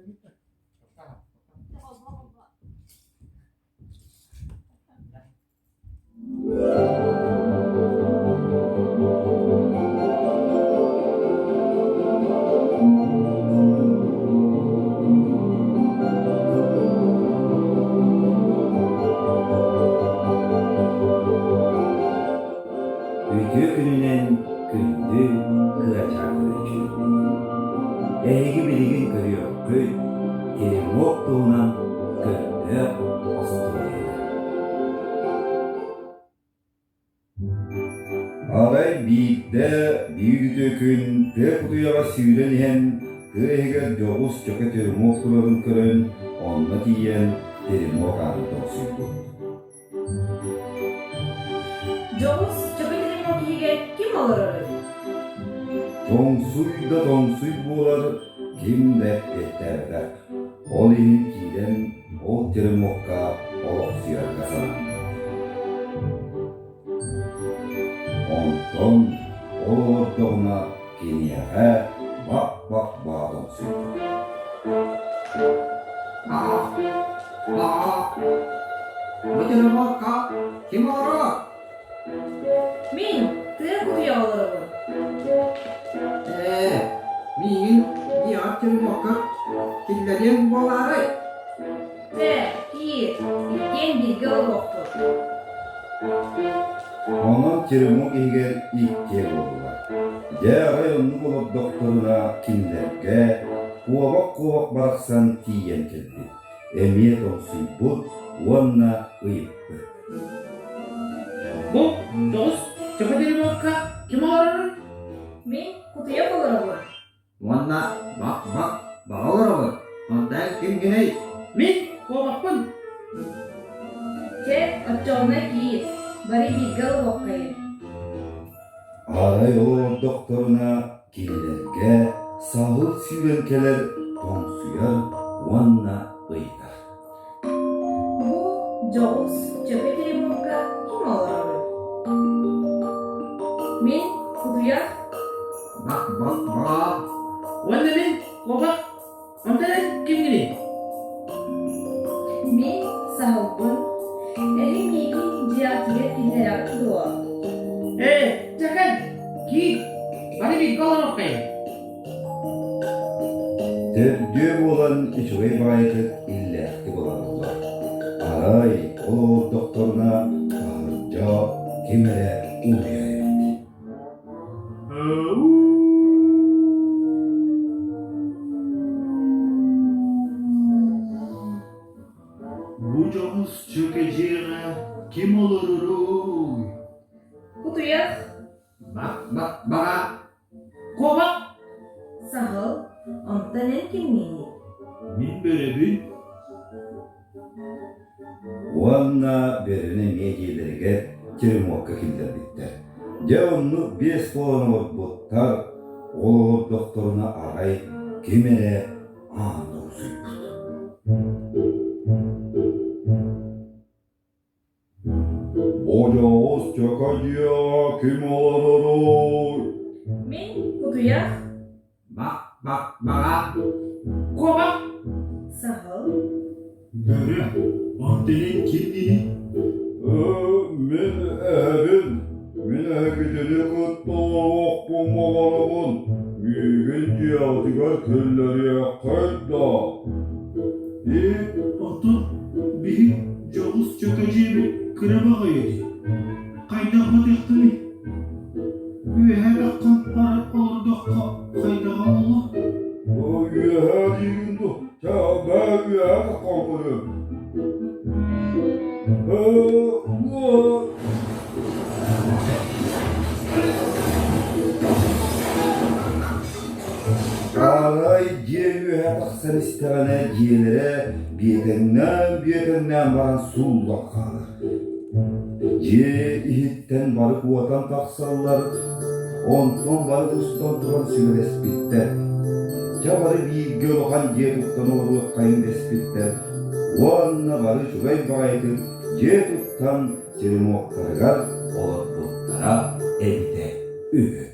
Үтүө күнүнэн күндү кырачаан көрөөччүлэрбит! Эһиги билигин көрүөххүт теремок туһунан көрдөөх остуоруйаны. Арай биирдэ биир үтүө күн тыа кутуйаҕа сүүрэн иһэн тыа иһигэр дьоҕус чөкө теремок турарын көрөн онно тиийэн теремок аанын тоҥсуйбут. Дьоҕус чөкө теремок иһигэр ким олороруй? Тоҥсуй да тоҥсуй буолар ким да эппиэттээбэтэх. Ол иһин киирэн ол теремокка олохсуйарга санаммыт. Онтон ол олордоҕуна киниэхэ бап-бап баа тоҥсуйбут. Бу теремокка ким олорор? Мин тыа кутуйа олоробун. Ээ, миигин дьиэҕэр теремокка киллэриэҥ буолаарай? Чэ, киир, иккиэн бииргэ олоруохпут. Онон теремок иһигэр иккиэ буоллулар. Дьэ арай оннук олордохторуна кинилэргэ куобах-куобах барахсан тиийэн кэлбит, эмиэ тоҥсуйбут уонна ыйыппыт. Бу дьоҕус чөкө теремокка ким олорорун? Мин кутуйах олоробун. Уонна бак-бак баҕа олоробут. Онтон кимҥиний? Мин куобахпын. Чэ, оччоҕуна киир, бары бииргэ олоруоххайын. Арай олордохторуна кинилэргэ саһыл сүүрэн кэлэр тоҥсуйар уонна ыйытар. Бу дьоҕус чөкө теремокка ким олороруй? Мин кутуйах Бак-бак-бак. Уонна мин куобах. Онтон эн кимҥиний? Мин саһылбын. Эһи миигин дьиэҕитигэр киллэрэҕит дуо? Ээ, чэ кэл, киир, бары бииргэ олоруоххайын. Төрдүө буолан үчүгэй баҕайытык иллээхтик олороллор. Арай ол олордохторуна таһырдьа ким эрэ улуйар эбит. Бу дьоҕус чөкө дьиэҕэ ким олороруй? Кутуйах Бак-бак-баҕа. Куобах Саһыл, онтон эн кимҥиний? Мин бөрөбүн. Уонна бөрөнү эмиэ дьиэлэригэр теремокка киллэрбиттэр. Дьэ оннук биэс буолан олорбуттар, ол олордохторуна арай ким эрэ аан тоҥсуйбут. Бодьоҕус чөкө дьиэҕэ ким олороруй? Мин кутуйах Бак-бак-баҕа. Куобах Саһыл Бөрө, онтон эн кимҥиний? Мин эһэбин, мин эһэгитини кытта олоруохпун баҕарабын, миигин дьиэҕитигэр киллэриэххит да Ээ, оттон биһи дьоҕус чөкө дьиэбит кыра баҕайы дии. Хайдах батыахтыный? Үөһэ таххан баран олордоххо хайдаҕа буолла? Үөһэ диигин дуу? Чэ, бээ үөһэ таххан көрүөм. Арай дьиэ үөһэ тахсан истэҕинэ дьиэлэрэ биэтэҥнээн-биэтэҥнээн баран сууллан хаалар. Дьиэ иһиттэн бары куотан тахсаллар, онтон бары устан туран сүбэлэспиттэр. Дьэ бары бииргэ улахан дьиэ туттан олоруоххайын дэспиттэр уонна бары үчүгэй баҕайытык дьиэ туттан теремоктарыгар олорбуттара эбитэ үһү.